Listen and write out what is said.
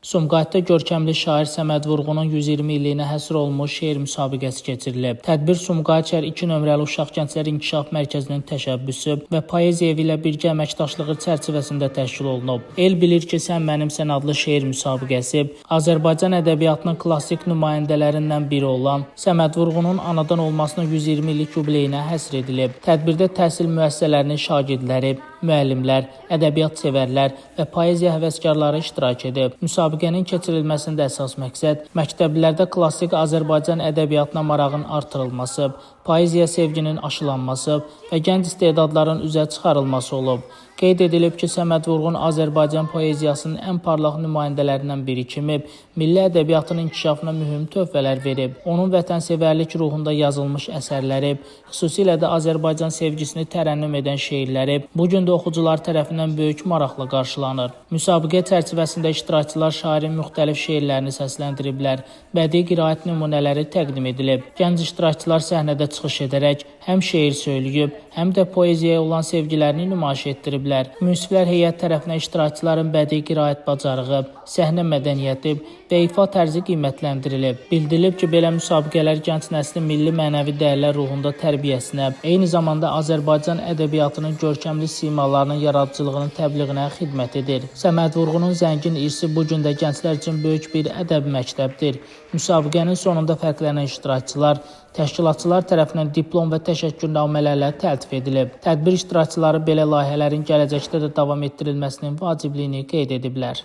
Sumqayıtda görkəmli şair Səməd Vurğunun 120 illiyinə həsr olunmuş şeir müsabiqəsi keçirilib. Tədbir Sumqayıt şəhər 2 nömrəli Uşaq Gənclər İnkişaf Mərkəzinin təşəbbüsü və Poeziya Evi ilə birgə əməkdaşlığı çərçivəsində təşkil olunub. El bilir ki, sən mənimsən adlı şeir müsabiqəsi Azərbaycan ədəbiyyatının klassik nümayəndələrindən biri olan Səməd Vurğunun anadan olmasının 120 illik yubileyinə həsr edilib. Tədbirdə təhsil müəssisələrinin şagirdləri, müəllimlər, ədəbiyyat sevərlər və poeziya həvəskarları iştirak edib. Müsabiqənin keçirilməsində əsas məqsəd məktəblilərdə klassik Azərbaycan ədəbiyyatına marağın artırılması, poeziya sevginin aşılanması və gənc istedadların üzə çıxarılması olub. Qeyd edilib ki, Səməd Vurğun Azərbaycan poeziyasının ən parlaq nümayəndələrindən biri kimi milli ədəbiyyatın inkişafına mühüm töhfələr verib. Onun vətənsevərlik ruhunda yazılmış əsərləri, xüsusilə də Azərbaycan sevgisini tərənnüm edən şeirləri bu gün də oxucular tərəfindən böyük maraqla qarşılanır. Müsabiqə çərçivəsində iştirakçılar şairin müxtəlif şeirlərini səsləndiriblər, bədii qiraət nümunələri təqdim edilib. Gənc iştirakçılar səhnədə çıxış edərək həm şeir söyləyib, həm də poeziyaya olan sevgilərini nümayiş etdiriblər. Münsiflər heyət tərəfindən iştirakçıların bədii qiraət bacarığı, səhnə mədəniyyəti və ifa tərzi qiymətləndirilib. Bildirilib ki, belə müsabiqələr gənc nəslin milli mənəvi dəyərlər ruhunda tərbiyəsinə, eyni zamanda Azərbaycan ədəbiyyatının görkəmli simalarının yaradıcılığının təbliğinə xidmət edir. Səməd Vurğunun zəngin irsi bu gün də gənclər üçün böyük bir ədəbi məktəbdir. Müsabiqənin sonunda fərqlənən iştirakçılar təşkilatçılar tərəfindən diplom və təşəkkürnamələrlə təltif edilib. Tədbir iştirakçıları belə layihələrin gələcəkdə də davam etdirilməsinin vacibliyini qeyd ediblər.